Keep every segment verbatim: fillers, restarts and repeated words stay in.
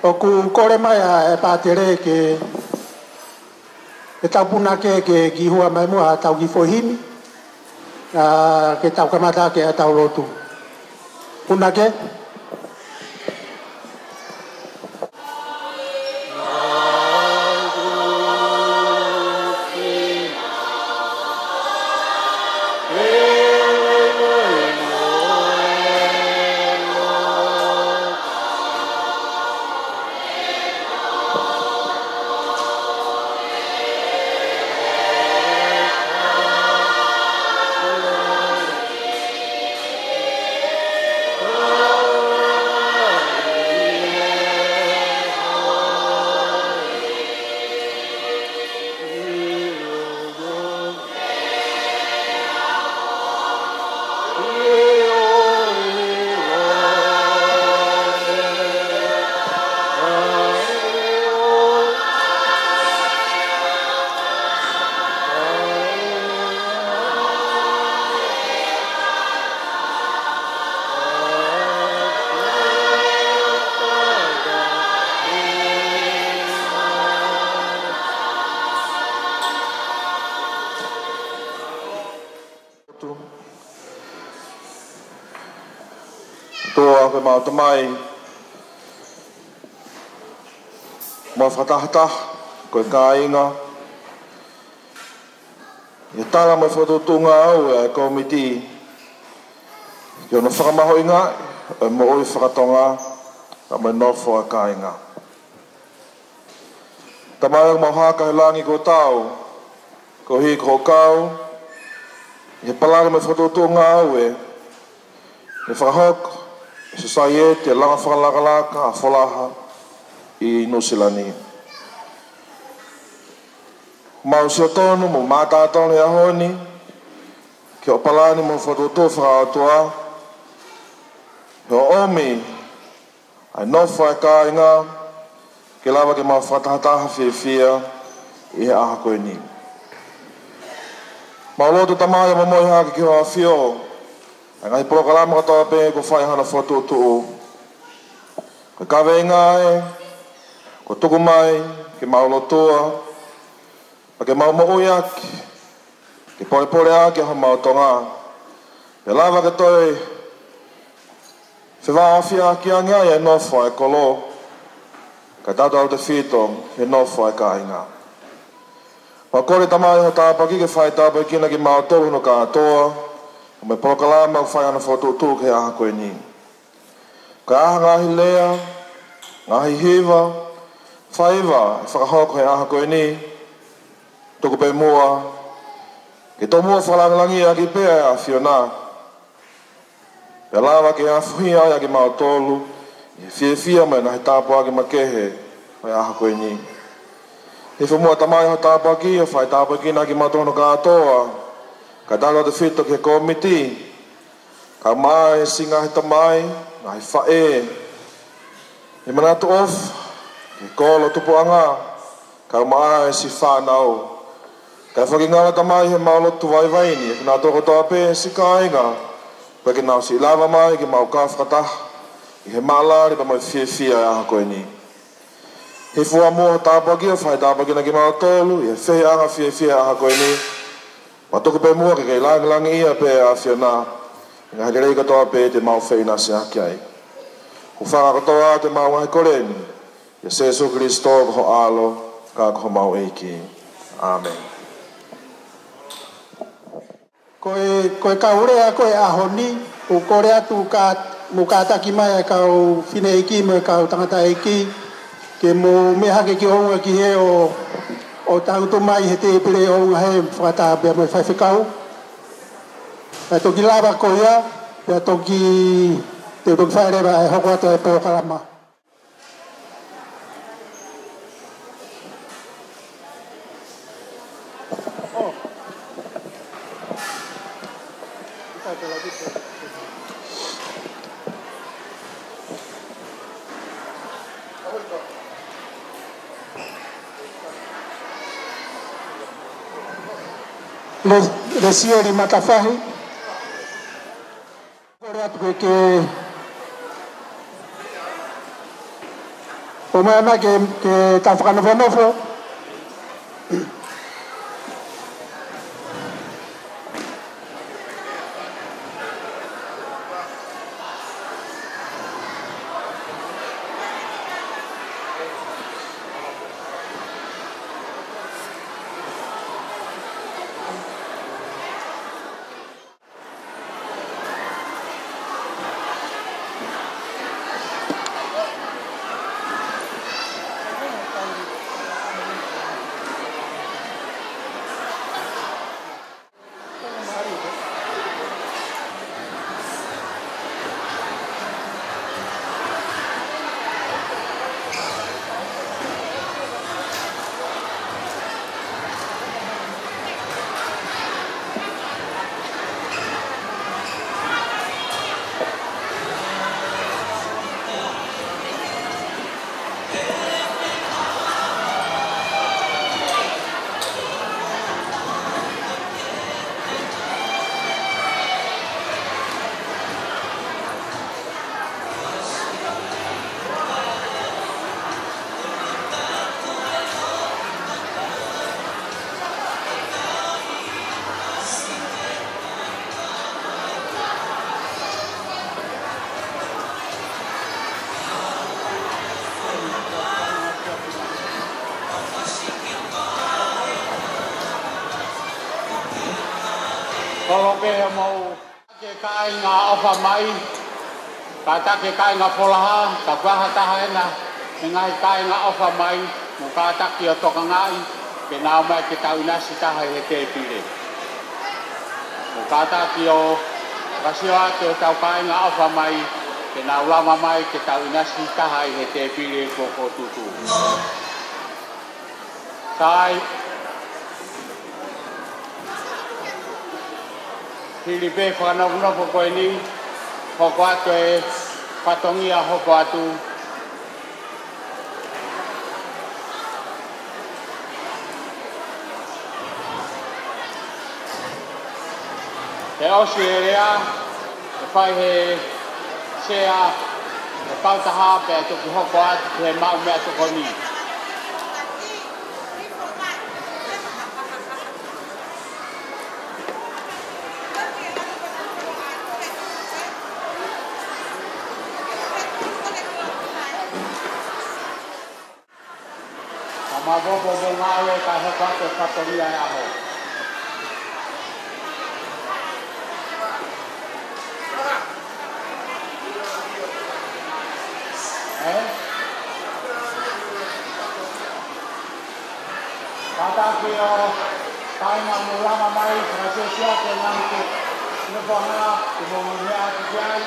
ʻOku kole mai ʻa e pātele ke, ke tau punake ke kiʻi hua mai muʻa ʻetau kiʻi foʻi himi, ʻa, ke tau kamata ʻaki ʻetau lotu. Punake. ʻOtua ko ʻemau Tamai, mau fakatahataha ko e kāinga ʻi he tala mo e fokotuʻutuʻu ngāue ʻa e kōmiti ki hono fakamahuʻingaʻi ʻo e moʻui fakatonga pea mo e nofo ʻa e kāinga. Tamai, ʻoku mau hanga he langi kuo tau, koeʻuhi ko hoʻo kau ʻi he palani mo e fokotuʻutuʻu ngāue ne fakahoko ʻe he Sosaieti ʻo e Langa Fakalakalaka ʻa Folaha ʻi Nuʻusila ni. Mau sio tonu mo mātā tonu he ʻaho ni ki hoʻo palani mo e fokotuʻutuʻu fakaʻotua, ʻo ʻomi ʻa e nofo ʻa e kāinga ke lava ke mau fakatahataha fiefia ʻi he ʻaho ko eni. Mau lotu, Tamai, ʻo momoʻi hake ki hoʻo ʻAfio ʻa e ngaahi polokalama kotoa pē kuo fai hono fokotuʻutuʻu. Ko e kaveinga ē kuo tuku mai ke mau lotua, pea ke mau moʻui ʻaki, ke polepole ʻaki ʻa homau Tonga, pea lava ke toe fevāofi ʻaki ange ai ʻa e nofo ʻa e kolo, kae tautautefito ki he nofo ʻa e kāinga. Mau kole, Tamai, hoʻo tāpuaki ke faitāpuekina kimautolu hono kātoa, mo e polokalama ʻoku fai hono fokotuʻutuʻu ki he ʻaho ko eni. Ko e hā ha ngaahi lea, ngaahi hiva, faiva ʻe fakahoko he ʻaho ko eni, tuku pē muʻa ke tomuʻa fakalāngilangiʻi ʻaki pē ʻa e ʻAfiona, pea lava ke afuhi ai ʻa kimautolu ʻi he fiefia mo e ngaahi tāpuaki makehe ʻo e ʻaho ko eni. Hifo muʻa, Tamai, hoʻo tāpuaki ʻo faitāpuekina kimautolu hono kātoa, kae tautautefito ki he kōmiti, kae ʻumaʻā e siʻi ngaahi tamai, ngaahi faʻē, ʻi he manatu ʻofa ki he kolo tupuʻanga, kae ʻumaʻā e siʻi fānau. Kae foki ngalo, Tamai, heʻemau lotu vaivai ni, ʻa kinautolu kotoa pē siʻi kāinga, pea ke nau siʻi lava mai ke mau kau fakataha ʻi he māʻalali pea mo e fiefia ʻo e ʻaho ko eni. Hifo muʻa hoʻo tāpuaki ʻo faitāpuekina kimautolu ʻi he fehiʻanga fiefia ʻo e ʻaho ko eni, pea tuku pē muʻa ke kei lāngilangiʻia pē ʻa e ʻAfiona ʻi he ngaahi lelei kotoa pē te mau feʻinasiʻaki ai. Hūfanga kotoa atu ʻemau ngaahi kole ni ʻia Sēsū Kilisitō ko ho ʻAlo, ka ko homau ʻEiki. ʻĀmeni. Ko e, ko e kau lea ko e ʻaho ni, ʻoku kole atu ka, mo kātaki mai e kau fineʻeiki mo e kau tangataʻeiki, ke mou meʻa hake ki ʻolunga ki hē ʻo, ʻo tangutu mai he tēpile ʻo ʻolunga hē, fakataha pea mo e faifekau. Pea toki lava ko ia, pea toki, te u toki fai leva e hoko atu e polokalama. Le-, Lesieli Matafahi. Kole atu ke, ke ʻOmai mai ke, ke tau fakanofonofo. Kolo pē homou. Kātaki e kāinga ʻOfa Mai, kātaki e kāinga Folaha, ka ko ha taha ena he ngaahi kāinga ʻOfa Mai, mou kātaki ʻo tokangaʻi, ke nau ō mai ke tau ʻinasi taha ʻi he tēpile. Mou kātaki ʻo fakasio atu ʻetau kāinga ʻOfa Mai, ke nau lava mai ke tau ʻinasi taha ʻi he tēpile ko ē ʻoku tutu. Sai. Hili pē fakanofonofo ko eni, hoko atu e fatongia, hoko atu. Ke ʻosi e lea, ʻe fai he sea, ʻe kautaha pea toki hoko atu ki he maʻu meʻatokoni. Ka maʻu pē hoʻomou ngāue kae hoko atu e fatongia e ʻaho. Ē? Kātaki ʻo kāinga mou lava mai, fakasiosio ke ngāue ke ne pongala, ke mou meʻa atu ki ai.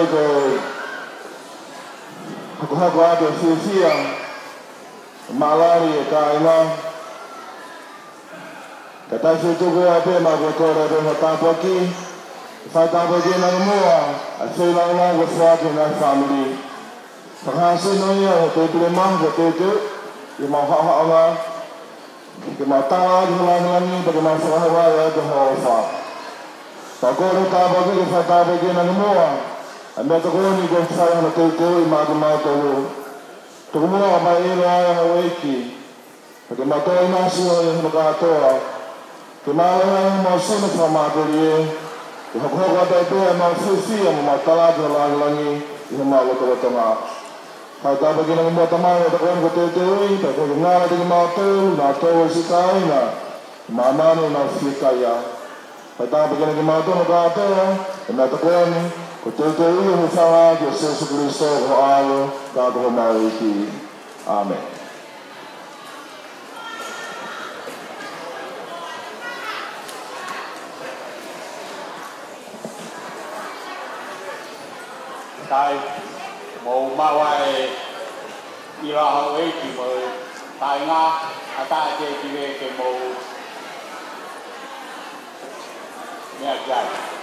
Ko e hokohoko atu e fiefia, mālali e kāinga. Ka tau tuku atu pē, mau kole atu ha tāpuaki, fai tāpuaki ʻanenai muʻa ʻa e feilaulau kuo foaki ʻe he ngaahi fāmili. Fakahā sino ia ʻo e tēpile mahu ko e teuteu, ʻi he mau haʻohaʻonga, ke mau tala ʻaki ho lāngilangi, pea ke mau fakahā atu ho ʻofa. Pea kole tāpuaki ke fai tāpuaki ʻanenai muʻa ʻa e meʻatokoni kuo fai hono teuteuʻi maʻa kimautolu. Tuku muʻa mai ʻilo ai ʻa houʻeiki, pea ke mau toe ʻinasi ʻi hono kātoa. Ke mau ʻi ai homau sino fakamatelie, ke hokohoko atu ai pē ʻemau fiefia mo ʻemau tala ʻaki ho lāngilangi ʻi homau lotolotonga. Fai tāpuaki ʻanenai muʻa Tamai ʻa e tokoni kuo teuteuʻi, pea ke ngalo kiate kimautolu, naʻa tau ʻosi kāinga, māmani ʻenau fiekaia. Fai tāpuaki ʻanenai kimautolu kātoa, ʻi he meʻatokoni kuo teuteuʻi ʻi he huafa ʻo Sīsū Kalaisi ko ho ʻAlo, ka ko homau ʻEiki. ʻĀmeni. Kae mou maʻu ʻa e ʻilo ʻa houʻeiki mo e kāinga, ʻatā ke kive ke mou meʻa ki ai.